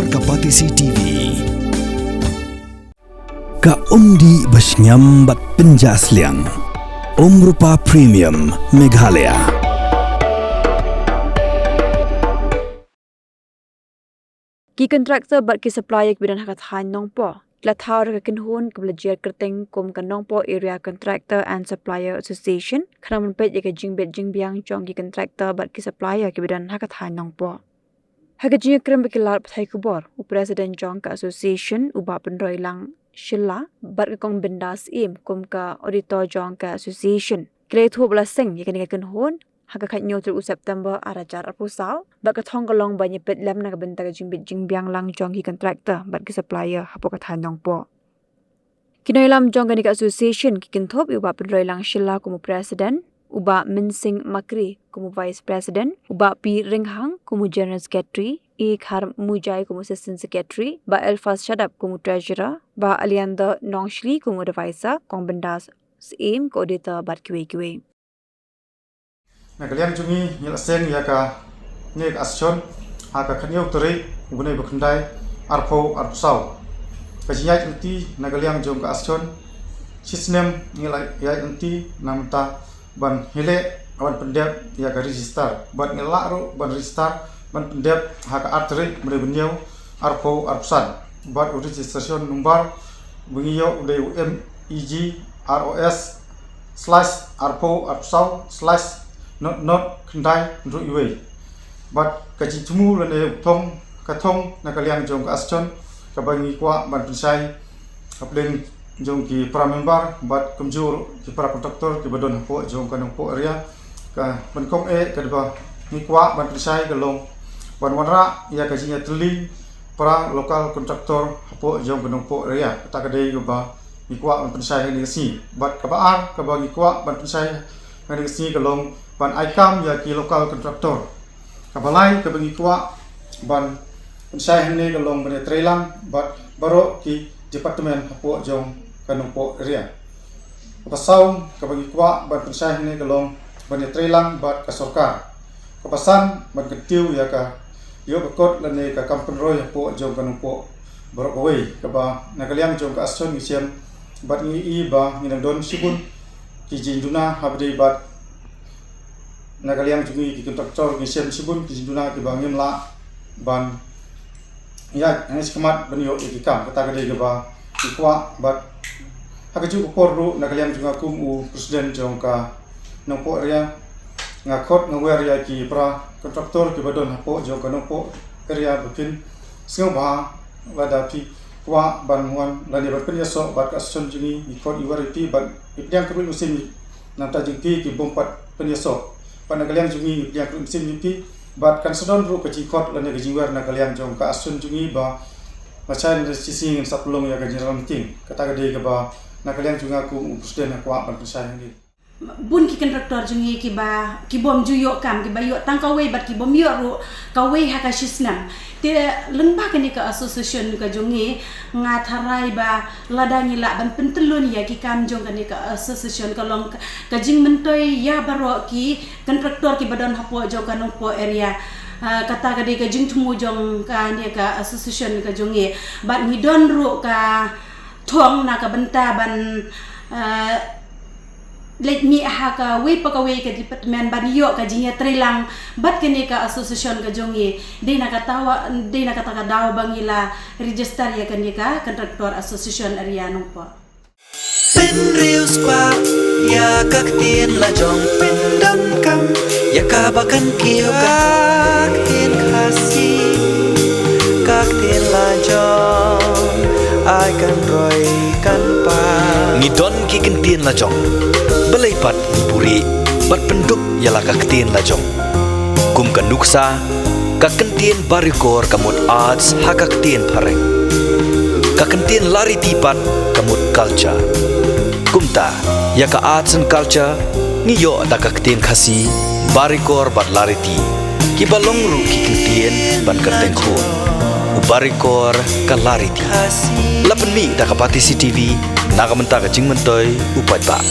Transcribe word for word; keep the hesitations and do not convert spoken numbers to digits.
Ka Batesi T V. Ka umdih ba shngiam bad pynjah sliang. Umrupa Premium Meghalaya. Ki contractor bad ki supplier kiba don ha ka thaiñ Nongpoh ki la thaw da ka kynhun kaba la jer kyrteng kum ka Nongpoh Area Contractor and Supplier Association, khnang ban peit ïa ka jingbit jingbiang jong ki contractor bad ki supplier kiba don ha ka thaiñ Nongpoh. Ha ka jingïakren bad ki lad pathai khubor, u president jong ka association, u Bah Pynroilang Shylla, bad ka Kong Bindas Syiem kum ka auditor jong ka association, ki la ïathuh ba la seng ïa kane ka kynhun ha ka khathynñiew tarik u September arhajar arphew saw, bad ka thong ka long ban ïapeit lem na ka bynta ka jingbit jingbiang lang jong ki contractor bad ki supplier hapoh ka thaiñ Nongpoh. Ki nongïalam jong kane ka association ki kynthup ïa u Bah Pynroilang Shylla kum u president, u Bah Mynsing Makri kum u vice president, u Bah P Ringhang kum u general secretary, E Kharmut Mujai kum u assistant secretary, Bah Elfas Shadap kum u treasurer, Bah Aliander Nongshli kum u advisor, Kong Bindas Syiem kum u auditor bad kiwei kiwei. Na ka liang jong ngi ngi la seng ïa kane ka association ha ka khathynñiew tarik u bnai ba khyndai arphew arphew saw. Ka jingïaid lynti na ka liang jong ka association shi snem ngi la ïaid lynti na bynta ban heh leh ban pyndep ïa ka register bad ngi la lah ruh ban register ban pyndep ha ka ar tarik bnai ba hynñiew arphew arphew san bad u registration number ba ngi ïoh u dei u M E G R O S slash arphew arphew saw slash not not khyndai hynriew wei. Bad ka jingthmu lane u thong, ka thong na ka liang jong ka association kaba ngi kwah ban pynshai hapdeng jong ki para member bad kumjuh ki para contractor kiba don hapoh jong ka Nongpoh area, ka ban kong eh kaba ngi kwah ban pynshai ka long ban wanrah ïa ka jingïatylli para local contractor hapoh jong ka Nongpoh area. Kata ka dei kaba ngi kwah ban pynshai ha kane ka sngi. Bad kaba ar kaba ngi kwah ban pynshai ha kane ka sngi ka long ban ai kam ïa ki local contractor. Kaba lai kaba ngi kwah ban pynshai hangne ka long ban ïatreilang bad baroh ki department hapoh jong ka Nongpoh area. Kaba saw kaba ngi kwah ban pynshai hangne ka long ban ïatreilang bad ka sorkar. Kaba san ban kyntiew ïa ka ïoh ka kot lane ka kam pynroi hapoh jong ka Nongpoh baroh kawei kaba na ka liang jong ka association ngi shem bad ngi i ba ngi nang don shibun ki jingduna haba dei bad na ka liang jong ngi ki contractor ngi shem shibun ki jingduna kiba ngim lah ban ïaid hangne shakhmat ban ïoh ïa ki kam. Kata ka dei kaba ngi kwah bad ha kajuh ka por ruh na ka liang jong nga kum u president jong ka Nongpoh area nga khot nga wer ïa ki para contractor kiba don hapoh jong ka Nongpoh area ba phin sngewbha lada phi kwah ban wan lane ban pynïasoh bad ka association jong ngi, ngi khot ngi wer ïa phi bad ngi pdiang kyrpad mynsiem na ka bynta jong phi ki bym pat pynïasoh. Bad na ka liang jong ngi ngi pdiang kyrpad mynsiem ïa phi bad kan sa don ruh ka jingkhot lane ka jingwer na ka liang jong ka association jong ngi ba lashai lane shisngi ngin sa pynlong ïa ka general meeting. Kata ka dei kaba na ka liang jong nga kum u president nga kwah ban pynshai hangne. Bun ki contractor jong ngi kiba, ki bym ju ïoh kam, kiba ïoh tang kawei bad ki bym ïoh ruh kawei ha ka shi snem. Te lyngba kane ka association ka jong ngi nga tharai ba lada ngi lah ban pyntyllun ïa ki kam jong kane ka association ka long ka, ka jingmyntoi ïa baroh ki contractor kiba don hapoh jong ka Nongpoh area. Ah, kata ka dei ka jingthmu jong kane ka association ka jong ngi. Bad ngi don ruh ka thong na ka bynta ban, ah, leit mih ha kawei pa kawei ka department ban ïoh ka jingïatreilang bad kane ka association ka jong ngi. Dei na kata wa, dei na kata ka daw ba ngi la register ïa kane ka contractor association area Nongpoh. Pynriewspah ïa ka ktien la jong, pyndonkam ïa kaba kan kiew ka ktien Khasi, ka ktien la jong, ai kan roi kan pang. Ngi don ki ktien la jong, balei pat ngi buhrieh bad pyndup ïa la ka ktien la jong. Kum ka nuksa, ka ktien Barikor ka mut arts ha ka ktien phareng. Ka ktien Lariti pat ka mut culture. Kumta, ïa ka arts and culture ngi ïoh da ka ktien Khasi, Barikor bad Lariti, kiba long ruh ki ktien ban kyrteng khun. U Barikor ka Lariti. La pynmih da ka Batesi T V na ka bynta ka jingmyntoi u paidbah.